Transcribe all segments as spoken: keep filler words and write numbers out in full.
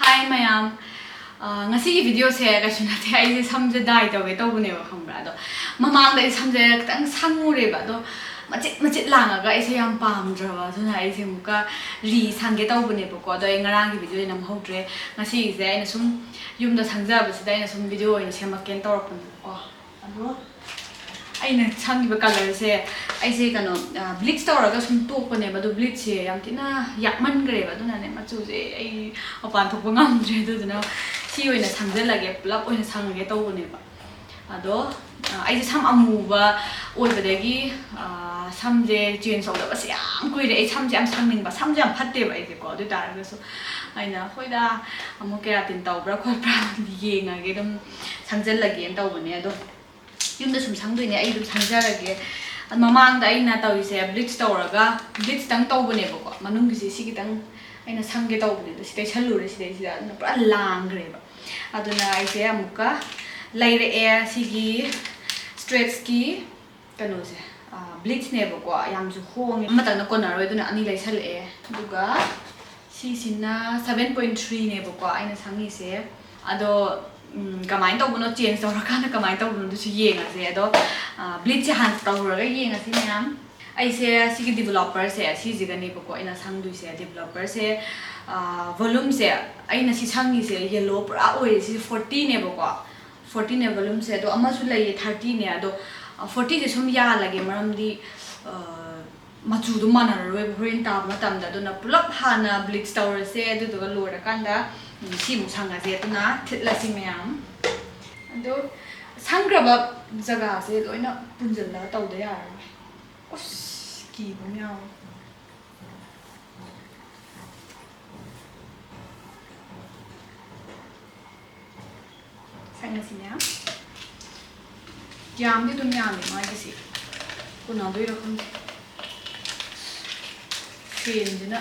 ꯍꯥꯏ ꯃꯌꯥꯝ꯫ ꯑ, ꯉꯁꯤꯒꯤ ꯚꯤꯗꯤꯑꯣꯁꯦ ꯀꯩꯁꯨ ꯅꯠꯇꯦ, ꯑꯩꯁꯦ ꯁꯝꯁꯦ ꯗꯥꯏ ꯇꯧꯒꯦ ꯇꯧꯕꯅꯦꯕ, ꯈꯪꯕ꯭ꯔꯥ? ꯑꯗꯣ ꯃꯃꯥꯡꯗ ꯑꯩ ꯁꯝꯁꯦ ꯈꯤꯇꯪ ꯁꯪꯉꯨꯔꯦꯕ, ꯑꯗꯣ ꯃꯆꯤꯠ ꯃꯆꯤꯠ ꯂꯥꯡꯉꯒ ꯑꯩꯁꯦ ꯌꯥꯝ ꯄꯥꯝꯗ꯭ꯔꯕ, ꯑꯗꯨꯅ ꯑꯩꯁꯦ ꯑꯃꯨꯛꯀ ꯔꯤ ꯁꯪꯒꯦ ꯇꯧꯕꯅꯦꯕꯀꯣ꯫ ꯑꯗꯣ ꯑꯩ ꯉꯔꯥꯡꯒꯤ ꯚꯤꯗꯤꯑꯣꯗꯤ ꯅꯝꯍꯧꯗ꯭ꯔꯦ꯫ ꯉꯁꯤꯒꯤꯁꯦ ꯑꯩꯅ ꯁꯨꯝ ꯌꯨꯝꯗ ꯁꯪꯖꯕꯁꯤꯗ ꯑꯩꯅ ꯁꯨꯝ ꯚꯤꯗꯤꯑꯣ ꯑꯣꯏꯅ ꯁꯦꯝꯃꯛꯀꯦꯅ ꯇꯧꯔꯛꯄꯅꯦꯕꯀꯣ꯫ ꯑꯗꯣ ꯑꯩꯅ ꯁꯪꯈꯤꯕ ꯀꯂꯔꯁꯦ, ꯑꯩꯁꯦ ꯀꯩꯅꯣ, ꯕ꯭ꯂꯤꯆ ꯇꯧꯔꯒ ꯁꯨꯝ ꯇꯣꯛꯄꯅꯦꯕ, ꯑꯗꯣ ꯕ꯭ꯂꯤꯆꯁꯦ ꯌꯥꯝ ꯊꯤꯅ ꯌꯥꯛꯃꯟꯈ꯭ꯔꯦꯕ, ꯑꯗꯨꯅꯅꯦ ꯃꯆꯨꯁꯦ ꯑꯩ ꯃꯄꯥꯟ ꯊꯣꯛꯄ ꯉꯝꯗ꯭ꯔꯦ꯫ ꯑꯗꯨꯗꯨꯅ ꯁꯤ ꯑꯣꯏꯅ ꯁꯪꯖꯜꯂꯒꯦ, ꯄꯨꯂꯞ ꯑꯣꯏꯅ ꯁꯪꯉꯒꯦ ꯇꯧꯕꯅꯦꯕ꯫ ꯑꯗꯣ ꯑ, ꯑꯩꯁꯦ ꯁꯝ ꯑꯃꯨꯕ ꯑꯣꯏꯕꯗꯒꯤ, ꯑ, ꯁꯝꯁꯦ ꯆꯦꯟꯖ ꯇꯧꯗꯕꯁꯦ ꯌꯥꯝ ꯀꯨꯏꯔꯦ꯫ ꯑꯩ ꯁꯝꯁꯦ ꯌꯥꯝ ꯁꯪꯅꯤꯡꯕ, ꯁꯝꯁꯦ ꯌꯥꯝ ꯐꯠꯇꯦꯕ ꯑꯩꯁꯦꯀꯣ꯫ ꯑꯗꯨ ꯑꯣꯏ ꯇꯥꯔꯒꯁꯨ ꯑꯩꯅ, "ꯍꯣꯏꯗ, ꯑꯃꯨꯛ ꯀꯦꯔꯥꯇꯤꯟ ꯇꯧꯕ꯭ꯔꯥ ꯈꯣꯠꯄ꯭ꯔꯥ ꯌꯦꯡꯉꯒꯦ, ꯑꯗꯨꯝ ꯁꯪꯖꯜꯂꯒꯦꯅ" ꯇꯧꯕꯅꯦ꯫ ꯑꯗꯣ ꯌꯨꯝꯗ ꯁꯨꯝ ꯁꯪꯗꯣꯏꯅꯦ, ꯑꯩ ꯑꯗꯨꯝ ꯁꯪꯖꯔꯒꯦ꯫ ꯃꯃꯥꯡꯗ ꯑꯩꯅ ꯇꯧꯔꯤꯁꯦ ꯕ꯭ꯂꯤꯆ ꯇꯧꯔꯒ, ꯕ꯭ꯂꯤꯆꯇꯪ ꯇꯧꯕꯅꯦꯕꯀꯣ, ꯃꯅꯨꯡꯒꯤꯁꯦ ꯁꯤ ꯈꯤꯇꯪ ꯑꯩꯅ ꯁꯪꯒꯦ ꯇꯧꯕꯅꯦ꯫ ꯑꯗꯣ ꯁꯤ ꯇꯩꯁꯜꯂꯨꯔꯦ ꯁꯤꯗꯩꯁꯤꯗ, ꯑꯗꯨꯅ ꯄꯨꯔꯥ ꯂꯥꯡꯈ꯭ꯔꯦꯕ꯫ ꯑꯗꯨꯅ ꯑꯩꯁꯦ ꯑꯃꯨꯛꯀ ꯂꯩꯔꯛꯑꯦ ꯁꯤꯒꯤ ꯁ꯭ꯇ꯭ꯔꯦꯠꯁꯀꯤ ꯀꯩꯅꯣꯁꯦ, ꯕ꯭ꯂꯤꯆꯅꯦꯕꯀꯣ, ꯌꯥꯝꯁꯨ ꯍꯣꯡꯉꯦ, ꯑꯃꯇꯪꯅ ꯀꯣꯟꯅꯔꯣꯏ, ꯑꯗꯨꯅ ꯑꯅꯤ ꯂꯩꯁꯜꯂꯛꯑꯦ꯫ ꯑꯗꯨꯒ ꯁꯤꯁꯤꯅ ꯁꯚꯦꯟ ꯄꯣꯏꯟ ꯊ꯭ꯔꯤꯅꯦꯕꯀꯣ ꯑꯩꯅ ꯁꯪꯉꯤꯁꯦ꯫ ꯑꯗꯣ ꯎꯝ, ꯀꯃꯥꯏꯅ ꯇꯧꯕꯅꯣ, ꯆꯦꯟꯖ ꯇꯧꯔꯀꯥꯟꯗ ꯀꯃꯥꯏꯅ ꯇꯧꯕꯅꯣ ꯑꯗꯨꯁꯨ ꯌꯦꯡꯉꯁꯦ꯫ ꯑꯗꯣ ꯕ꯭ꯂꯤꯆꯁꯦ ꯍꯥꯟꯅ ꯇꯧꯔꯨꯔꯒ ꯌꯦꯡꯉꯁꯤ ꯃꯌꯥꯝ꯫ ꯑꯩꯁꯦ ꯁꯤꯒꯤ ꯗꯤꯕꯦꯂꯣꯄꯔꯁꯦ, ꯁꯤꯁꯤꯒꯅꯦꯕꯀꯣ ꯑꯩꯅ ꯁꯪꯗꯣꯏꯁꯦ꯫ ꯗꯤꯕꯦꯂꯣꯄꯔꯁꯦ, ꯚꯣꯂꯨꯝꯁꯦ, ꯑꯩꯅ ꯁꯤ ꯁꯪꯉꯤꯁꯦ ꯌꯦꯜꯂꯣ ꯄꯨꯔꯥ ꯑꯣꯏꯔꯦ꯫ ꯁꯤꯁꯦ ꯐꯣꯔꯇꯤꯅꯦꯕꯀꯣ, ꯐꯣꯔꯇꯤꯅꯦ ꯚꯣꯂꯨꯝꯁꯦ꯫ ꯑꯗꯣ ꯑꯃꯁꯨ ꯂꯩꯌꯦ, ꯊꯥꯔꯇꯤꯅꯦ꯫ ꯑꯗꯣ ꯐꯣꯔꯇꯤꯁꯦ ꯁꯨꯝ ꯌꯥꯜꯂꯒꯦ, ꯃꯔꯝꯗꯤ ꯃꯆꯨꯗꯣ ꯃꯥꯟꯅꯔꯔꯣꯏꯕ ꯍꯣꯔꯦꯟ ꯇꯥꯕ ꯃꯇꯝꯗ꯫ ꯑꯗꯨꯅ ꯄꯨꯂꯞ ꯍꯥꯟꯅ ꯕ꯭ꯂꯤꯆ ꯇꯧꯔꯁꯦ, ꯑꯗꯨꯗꯨꯒ ꯂꯣꯏꯔꯀꯥꯟꯗ, ꯎꯝ, ꯁꯤꯃꯨꯛ ꯁꯪꯉꯁꯦ꯫ ꯑꯗꯨꯅ ꯊꯤꯠꯂꯁꯤ ꯃꯌꯥꯝ꯫ ꯑꯗꯣ ꯁꯪꯈ꯭ꯔꯕ ꯖꯒꯥꯁꯦ ꯂꯣꯏꯅ ꯄꯨꯟꯁꯤꯜꯂꯒ ꯇꯧꯗ ꯌꯥꯔꯔꯣꯏ꯫ ꯑꯁ, ꯀꯤꯕ ꯑꯃ ꯌꯥꯎꯋꯦ꯫ ꯁꯪꯉꯁꯤ ꯃꯌꯥꯝ꯫ ꯌꯥꯝꯗꯤ ꯑꯗꯨꯝ ꯌꯥꯝꯃꯤ ꯃꯥꯒꯤꯁꯤ꯫ ꯀꯣꯟꯅꯗꯣꯏꯔꯥ ꯈꯪꯗꯦ꯫ ꯐꯦꯟꯁꯤꯅ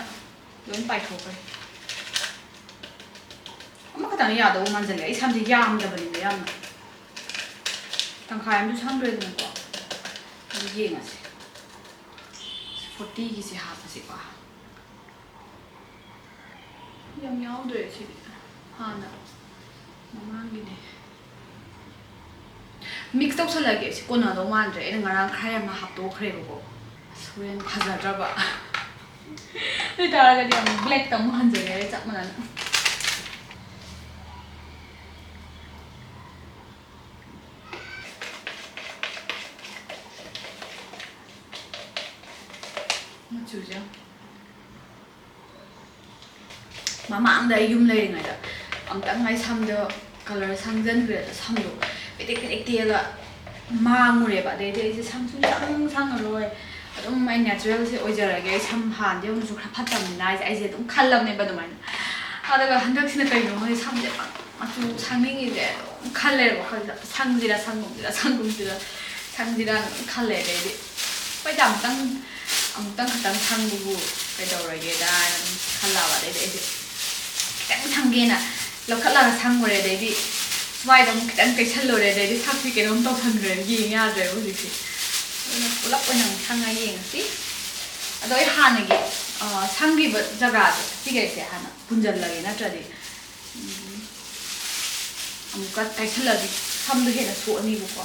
ꯂꯣꯏ ꯄꯥꯏꯊꯣꯛꯈ꯭ꯔꯦ꯫ ꯑꯃꯈꯛꯇꯪ ꯌꯥꯗꯧꯕ ꯃꯥꯟꯁꯤꯜꯂꯦ꯫ ꯑꯩ ꯁꯝꯁꯦ ꯌꯥꯝꯗꯕꯅꯤꯅ ꯌꯥꯝꯅ꯫ ꯇꯪꯈꯥꯏ ꯑꯃꯁꯨ ꯁꯪꯈ꯭ꯔꯦꯗꯅꯀꯣ꯫ ꯑꯗꯨ ꯌꯦꯡꯉꯁꯤ꯫ ꯐꯣꯔꯇꯤꯒꯤꯁꯦ ꯍꯥꯞꯄꯁꯤꯀꯣ꯫ ꯌꯥꯝ ꯌꯥꯎꯗ꯭ꯔꯦ ꯁꯤꯗꯤ꯫ ꯍꯥꯟꯅ ꯃꯃꯥꯡꯒꯤꯅꯦ꯫ ꯃꯤꯛꯁ ꯇꯧꯁꯜꯂꯒꯦ꯫ ꯁꯤ ꯀꯣꯟꯅꯗꯧ ꯃꯥꯟꯗ꯭ꯔꯦ꯫ ꯑꯩꯅ ꯉꯔꯥꯡ ꯈꯔ ꯌꯥꯝꯅ ꯍꯥꯞꯇꯣꯛꯈ꯭ꯔꯦꯕꯀꯣ꯫ ꯑꯁ, ꯍꯣꯔꯦꯟ ꯐꯖꯗ꯭ꯔꯕ꯫ ꯑꯗꯨ ꯑꯣꯏꯇꯥꯔꯒꯗꯤ ꯑꯃꯨꯛ ꯕ꯭ꯂꯦꯛꯇ ꯑꯃꯨꯛ ꯍꯟꯖꯤꯜꯂꯦ ꯆꯞ ꯃꯥꯟꯅꯅ꯫ ꯃꯆꯨꯁꯦ ꯃꯃꯥꯡꯗ ꯑꯩ ꯌꯨꯝ ꯂꯩꯔꯤꯉꯩꯗ ꯑꯝꯇꯪ ꯑꯩ ꯁꯝꯗꯣ ꯀꯂꯔ ꯁꯪꯖꯟꯈ꯭ꯔꯦꯗ, ꯁꯝꯗꯣ ꯄꯤꯗꯤꯛ ꯄꯤꯗꯤꯛ ꯇꯦꯛꯑꯒ ꯃꯥꯡꯉꯨꯔꯦꯕ꯫ ꯑꯗꯩꯗꯤ ꯑꯩꯁꯦ ꯁꯝ ꯁꯨꯡꯁꯪ ꯁꯪꯉꯔꯣꯏ, ꯑꯗꯨꯝ ꯑꯩ ꯅꯦꯆꯔꯦꯜꯁꯦ ꯑꯣꯏꯖꯔꯒꯦ, ꯑꯩ ꯁꯝ ꯍꯥꯟꯅꯗꯤ ꯑꯃꯨꯛꯁꯨ ꯈꯔ ꯐꯠꯇꯕꯅꯤꯅ ꯍꯥꯏꯁꯦ, ꯑꯩꯁꯦ ꯑꯗꯨꯝ ꯈꯜꯂꯕꯅꯦꯕ ꯑꯗꯨꯃꯥꯏꯅ꯫ ꯑꯗꯨꯒ ꯍꯟꯗꯛꯁꯤꯅ ꯀꯩꯅꯣ ꯈꯪꯗꯦ, ꯁꯝꯁꯦ ꯄꯪ-, ꯃꯆꯨ ꯁꯪꯅꯤꯡꯉꯤꯁꯦ ꯑꯗꯨꯝ ꯈꯜꯂꯦꯕ ꯋꯥꯈꯜꯁꯤꯗ, ꯁꯪꯁꯤꯔꯥ ꯁꯪꯒꯨꯝꯁꯤꯔꯥ ꯁꯪꯒꯨꯝꯁꯤꯔꯥ ꯁꯪꯁꯤꯔꯥꯅ ꯑꯗꯨꯝ ꯈꯜꯂꯦ꯫ ꯑꯗꯩꯗꯤ ꯍꯣꯏꯗ, ꯑꯃꯨꯛꯇꯪ ꯑꯃꯨꯛꯇꯪ ꯈꯛꯇꯪ ꯁꯪꯕꯕꯨ ꯀꯩꯗꯧꯔꯒꯦꯗ ꯍꯥꯏꯅ ꯑꯗꯨꯝ ꯈꯜꯂꯛꯑꯕ꯫ ꯑꯗꯩꯗꯤ ꯑꯩꯁꯦ ꯈꯤꯇꯪ ꯁꯪꯒꯦꯅ ꯂꯧꯈꯠꯂꯒ ꯁꯪꯉꯨꯔꯦ꯫ ꯑꯗꯩꯗꯤ ꯁ꯭ꯋꯥꯏꯗ ꯑꯃꯨꯛ ꯈꯤꯇꯪ ꯇꯩꯁꯜꯂꯨꯔꯦ꯫ ꯑꯗꯩꯗꯤ ꯁꯛꯁꯤ ꯀꯩꯅꯣꯝ ꯇꯧꯁꯟꯈ꯭ꯔꯦ, ꯌꯦꯡ ꯌꯥꯗ꯭ꯔꯦꯕ ꯍꯧꯖꯤꯛꯁꯤ꯫ ꯑꯗꯨꯅ ꯄꯨꯂꯞ ꯑꯣꯏꯅ ꯑꯃꯨꯛ ꯁꯪꯉ ꯌꯦꯡꯉꯁꯤ꯫ ꯑꯗꯣ ꯑꯩ ꯍꯥꯟꯅꯒꯤ, ꯑ, ꯁꯪꯈꯤꯕ ꯖꯒꯥꯗꯣ ꯁꯤꯈꯩꯁꯦ ꯍꯥꯟꯅ ꯄꯨꯟꯁꯤꯜꯂꯒꯦ, ꯅꯠꯇ꯭ꯔꯗꯤ, ꯎꯝ, ꯑꯃꯨꯛꯀ ꯇꯩꯁꯜꯂꯗꯤ ꯁꯝꯗꯣ ꯍꯦꯟꯅ ꯁꯣꯛꯑꯅꯤꯕꯀꯣ꯫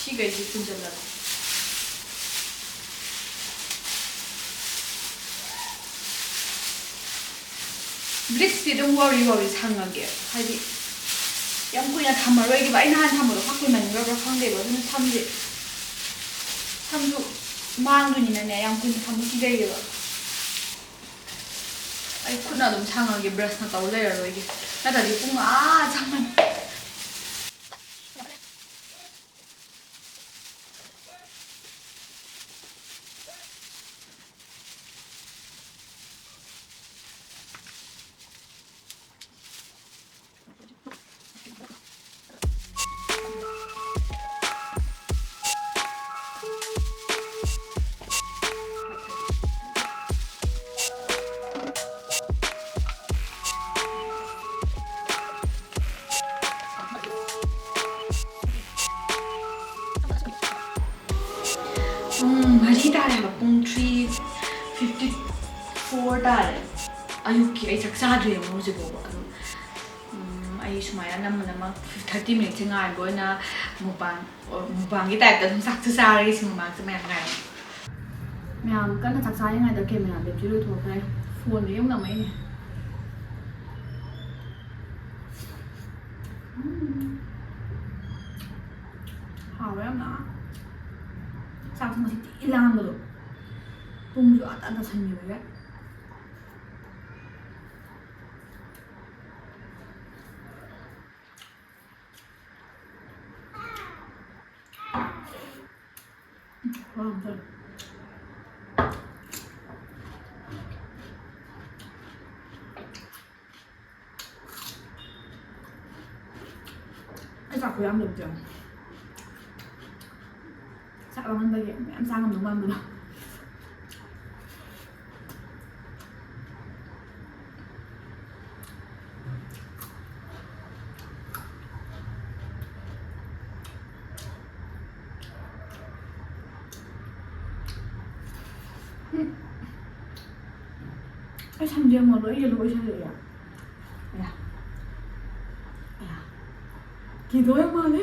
ꯁꯤꯈꯩꯁꯤ ꯄꯨꯟꯁꯤꯜꯂꯒ꯫ ꯕ꯭ꯂꯤꯆꯇꯤ ꯑꯗꯨꯝ ꯋꯥꯎꯔꯤ ꯋꯥꯎꯔꯤ ꯁꯪꯉꯒꯦ, ꯍꯥꯏꯗꯤ ꯌꯥꯝ ꯀꯨꯏꯅ ꯊꯝꯃꯔꯣꯏꯒꯦꯕ꯫ ꯑꯩ ꯅꯍꯥꯟ ꯊꯝꯕꯗꯣ ꯈꯔ ꯀꯨꯏꯃꯟꯈ꯭ꯔꯕ꯭ꯔꯥ ꯈꯪꯗꯦꯕ, ꯑꯗꯨꯅ ꯁꯝꯁꯦ, ꯁꯝꯁꯨ ꯃꯥꯡꯗꯣꯏꯅꯤꯅꯅꯦ ꯌꯥꯝ ꯀꯨꯏꯅ ꯊꯝꯕ ꯀꯤꯖꯩꯌꯦꯕ꯫ ꯑꯩ ꯈꯨꯠꯅ ꯑꯗꯨꯝ ꯁꯪꯉꯒꯦ, ꯕ꯭ꯔꯁꯅ ꯇꯧ ꯂꯩꯔꯔꯣꯏꯒꯦ, ꯅꯠꯇ꯭ꯔꯗꯤ ꯄꯨꯡ ꯑꯥ ꯆꯪꯉꯅꯤ꯫ ꯄꯨꯡ ꯃꯔꯤ ꯇꯥꯔꯦ ꯍꯥꯏꯕ, ꯄꯨꯡ ꯊ꯭ꯔꯤ ꯐꯤꯐꯇꯤ ꯐꯣꯔ ꯇꯥꯔꯦ꯫ ꯑꯌꯨꯛꯀꯤ ꯑꯩ ꯆꯥꯛ ꯆꯥꯗ꯭ꯔꯤꯕ ꯍꯧꯖꯤꯛ ꯐꯥꯎꯕ꯫ ꯑꯗꯨ, ꯎꯝ, ꯑꯩ ꯁꯨꯃꯥꯏꯅ ꯅꯝꯃ ꯅꯝꯃ ꯊꯥꯔꯇꯤ ꯃꯤꯅꯤꯠꯁꯦ ꯉꯥꯏꯕ ꯑꯣꯏꯅ ꯃꯨꯛꯕꯥꯡ, ꯑꯣ, ꯃꯨꯛꯕꯥꯡꯒꯤ ꯇꯥꯏꯞꯇ ꯑꯗꯨꯝ ꯆꯥꯛꯁꯨ ꯆꯥꯔꯒꯦ ꯁꯤ ꯃꯃꯥꯡꯁꯦ ꯃꯌꯥꯝ ꯉꯥꯏꯔꯦ꯫ ꯃꯌꯥꯝ ꯀꯟꯅ ꯆꯥꯛ ꯆꯥꯔꯤꯉꯩꯗ ꯀꯦꯃꯦꯔꯥ ꯕꯦꯇ꯭ꯔꯤ ꯂꯣꯏꯊꯣꯛꯈ꯭ꯔꯦ꯫ ꯐꯣꯟꯗ ꯌꯨꯝ ꯅꯝꯃꯛꯏꯅꯦ꯫ ꯎꯝ꯫ ꯍꯥꯎꯋꯦ ꯌꯥꯝꯅ꯫ ꯆꯥꯛꯁꯨ ꯉꯁꯤ ꯊꯤ ꯂꯥꯝꯕꯗꯣ꯫ ꯄꯨꯡꯁꯨ ꯑꯥ ꯇꯥꯟ ꯇꯥꯁꯟꯈꯤꯕꯒꯤ꯫ ꯑꯩ ꯆꯥꯛ ꯈꯨꯌꯥꯝꯗꯣ ꯑꯝꯇ ꯌꯦꯡꯉꯣ꯫ ꯆꯥꯛ ꯂꯥꯝꯃꯟꯕꯒꯤ ꯃꯌꯥꯝ ꯆꯥ ꯉꯝꯗꯧ ꯃꯥꯟꯕꯗꯣ꯫ ꯎꯝ꯫ ꯑꯩ ꯁꯝꯁꯦ ꯑꯃꯨꯛ ꯂꯣꯏ ꯌꯦꯜꯂꯣ ꯑꯣꯏꯁꯜꯂꯛꯑꯦ꯫ ꯑꯌꯥ꯫ ꯑꯌꯥ꯫ ꯀꯤꯗꯧ ꯌꯥꯝ ꯃꯥꯜꯂꯦ꯫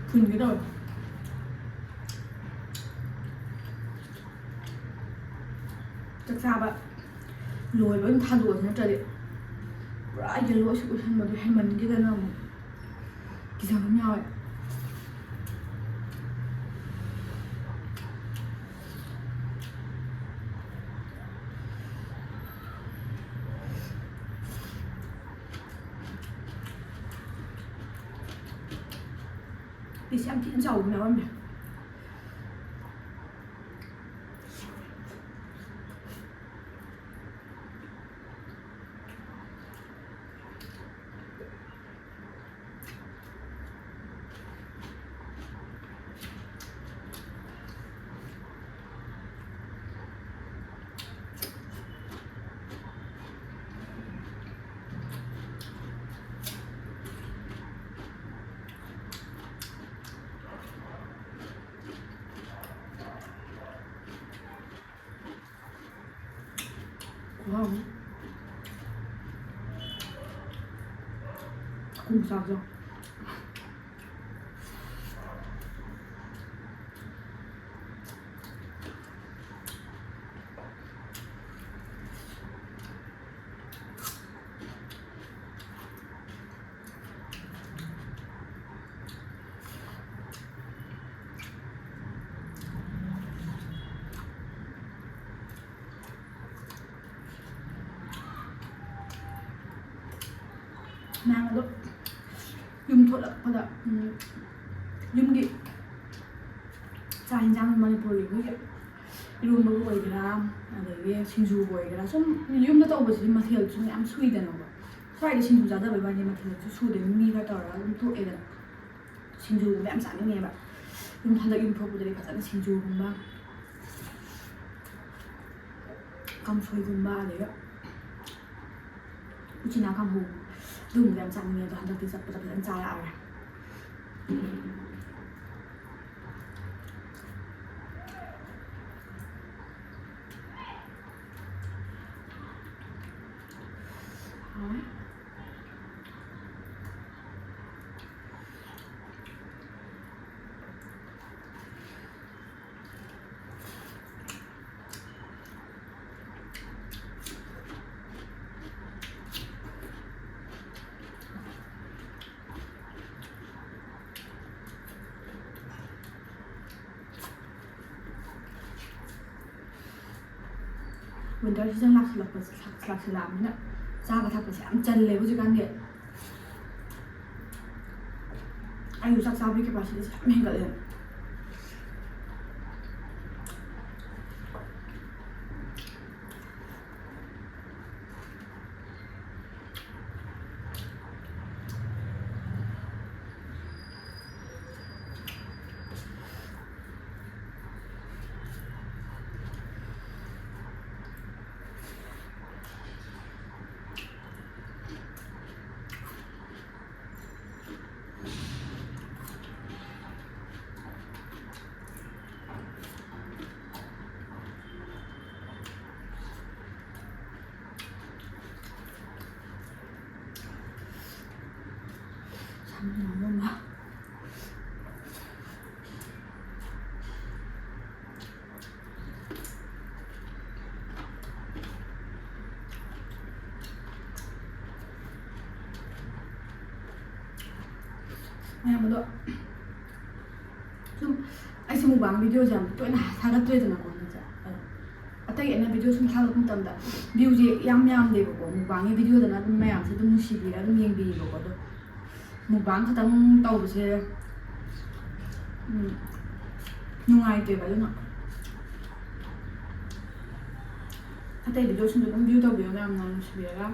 ꯐꯨꯟꯒꯦ ꯇꯧꯋꯦ꯫ ꯆꯥꯛ ꯆꯥꯕ ꯂꯣꯏꯕ ꯑꯗꯨꯝ ꯊꯥꯗꯣꯛꯑꯁꯤ, ꯅꯠꯇ꯭ꯔꯗꯤ ꯄꯨꯔꯥ ꯌꯦꯜꯂꯣ ꯑꯣꯏꯁꯟꯕꯗꯣ ꯍꯦꯟꯃꯟꯈꯤꯗꯅ ꯑꯃꯨꯛ ꯀꯤꯖꯕ ꯑꯃ ꯌꯥꯎꯋꯦ꯫ ꯄꯤꯁ ꯌꯥꯝ ꯊꯤꯅ ꯆꯥꯎꯕ ꯑꯃ ꯌꯥꯎꯔꯝꯃꯦ꯫ ꯈꯨꯍꯥꯎ ꯑꯃ꯫ ꯀꯨꯝ ꯆꯥꯕꯗꯣ꯫ ꯃꯌꯥꯝ ꯑꯗꯣ ꯌꯨꯝ ꯊꯣꯛꯂꯛꯄꯗ, ꯎꯝ, ꯌꯨꯝꯒꯤ ꯆꯥꯛ ꯌꯦꯟꯁꯥꯡ ꯃꯅꯤꯄꯨꯔꯒꯤ ꯑꯩꯈꯣꯏꯒꯤ ꯏꯔꯣꯝꯕꯕꯨ ꯑꯣꯏꯒꯦꯔꯥ, ꯑꯗꯒꯤ ꯁꯤꯡꯖꯨꯕꯨ ꯑꯣꯏꯒꯦꯔꯥ, ꯁꯨꯝ ꯌꯨꯝꯗ ꯇꯧꯕꯁꯤꯗꯤ ꯃꯊꯦꯜꯁꯨ ꯃꯌꯥꯝ ꯁꯨꯏꯗꯅꯀꯣ꯫ ꯁ꯭ꯋꯥꯏꯗ ꯁꯤꯡꯖꯨ ꯆꯥꯖꯕꯩ ꯋꯥꯅꯤ, ꯃꯊꯦꯜꯁꯨ ꯁꯨꯗꯦ, ꯃꯤ ꯈꯔ ꯇꯧꯔꯒ ꯑꯗꯨꯝ ꯇꯣꯛꯑꯦꯗꯅ꯫ ꯁꯤꯡꯖꯨꯒꯨꯝꯕ ꯌꯥꯝ ꯆꯥꯅꯤꯡꯉꯦꯕ꯫ ꯌꯨꯝ, ꯍꯟꯗꯛ ꯌꯨꯝ ꯊꯣꯛꯄꯗꯗꯤ ꯐꯖꯅ ꯁꯤꯡꯖꯨꯒꯨꯝꯕ, ꯀꯥꯡꯁꯣꯏꯒꯨꯝꯕ, ꯑꯗꯩꯗ ꯎꯆꯤꯅꯥ ꯀꯥꯡꯍꯧ, ꯑꯗꯨꯒꯨꯝꯕ ꯌꯥꯝ ꯆꯥꯅꯤꯡꯉꯦ꯫ ꯑꯗꯣ ꯍꯟꯗꯛꯇꯤ ꯆꯠꯄꯗ ꯐꯖꯅ ꯆꯥꯔꯛꯑꯒꯦ꯫ ꯍꯥꯎꯋꯦ꯫ Winter season ꯂꯥꯛꯁꯤꯜꯂꯛꯄꯁꯦ, ꯂꯥꯛꯁꯤꯜꯂꯛꯑꯕꯅꯤꯅ ꯆꯥꯕ ꯊꯛꯄꯁꯦ ꯌꯥꯝ ꯆꯜꯂꯦ ꯍꯧꯖꯤꯛꯀꯥꯟꯗꯤ꯫ ꯑꯩꯁꯨ ꯆꯥꯛ ꯆꯥꯕꯒꯤ capacityꯁꯦ ꯌꯥꯝ ꯍꯦꯟꯒꯠꯂꯦ꯫ ꯃꯌꯥꯝ ꯑꯗꯣ ꯁꯨꯝ ꯑꯩꯁꯦ mukbang videoꯁꯦ ꯌꯥꯝ ꯇꯣꯏꯅ ꯊꯥꯒꯠꯇ꯭ꯔꯦꯗꯅꯀꯣ ꯍꯟꯗꯛꯁꯦ꯫ ꯑꯗꯣ ꯑꯇꯩ ꯑꯩꯅ video ꯁꯨꯝ ꯊꯥꯒꯠꯄ ꯃꯇꯝꯗ viewꯁꯦ ꯌꯥꯝ ꯌꯥꯝꯗꯦꯕꯀꯣ꯫ Mukbangꯒꯤ videoꯗꯅ ꯑꯗꯨꯝ ꯃꯌꯥꯝꯁꯦ ꯑꯗꯨꯝ ꯅꯨꯡꯁꯤꯕꯤꯔ ꯑꯗꯨꯝ ꯌꯦꯡꯕꯤꯌꯦꯕꯀꯣ꯫ ꯑꯗꯣ mukbang ꯈꯛꯇꯪ ꯇꯧꯕꯁꯦ, ꯎꯝ, ꯅꯨꯡꯉꯥꯏꯇꯦꯕ꯫ ꯑꯗꯨꯅ ꯑꯇꯩ videoꯁꯤꯡꯗꯣ ꯑꯗꯨꯝ view ꯇꯧꯕꯤꯌꯣ ꯃꯌꯥꯝꯅ ꯅꯨꯡꯁꯤꯕꯤꯔꯒ꯫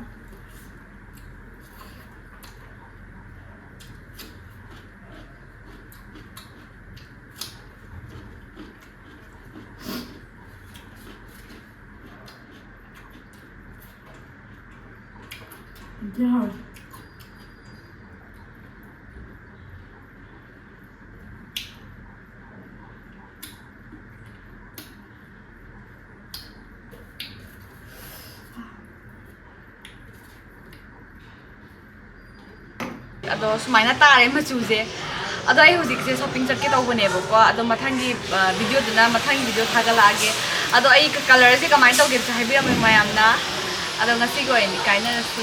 ꯌꯥꯝ ꯊꯤ ꯍꯥꯎꯋꯦ꯫ ꯑꯗꯣ ꯁꯨꯃꯥꯏꯅ ꯇꯥꯔꯦ ꯃꯆꯨꯁꯦ꯫ ꯑꯗꯣ ꯑꯩ ꯍꯧꯖꯤꯛꯁꯦ shopping ꯆꯠꯀꯦ ꯇꯧꯕꯅꯦꯕꯀꯣ꯫ ꯑꯗꯣ ꯃꯊꯪꯒꯤ, ꯑ, videoꯗꯨꯅ, ꯃꯊꯪꯒꯤ video ꯊꯥꯒꯠꯂꯛꯑꯒꯦ꯫ ꯑꯗꯣ ꯑꯩ colourꯁꯦ ꯀꯃꯥꯏꯅ ꯇꯧꯒꯦꯁꯨ ꯍꯥꯏꯕꯤꯔꯝꯃꯨ ꯃꯌꯥꯝꯅ꯫ ꯑꯗꯣ ꯉꯁꯤꯒꯤ ꯑꯣꯏꯅꯗꯤ ꯀꯥꯏꯅꯔꯁꯤ꯫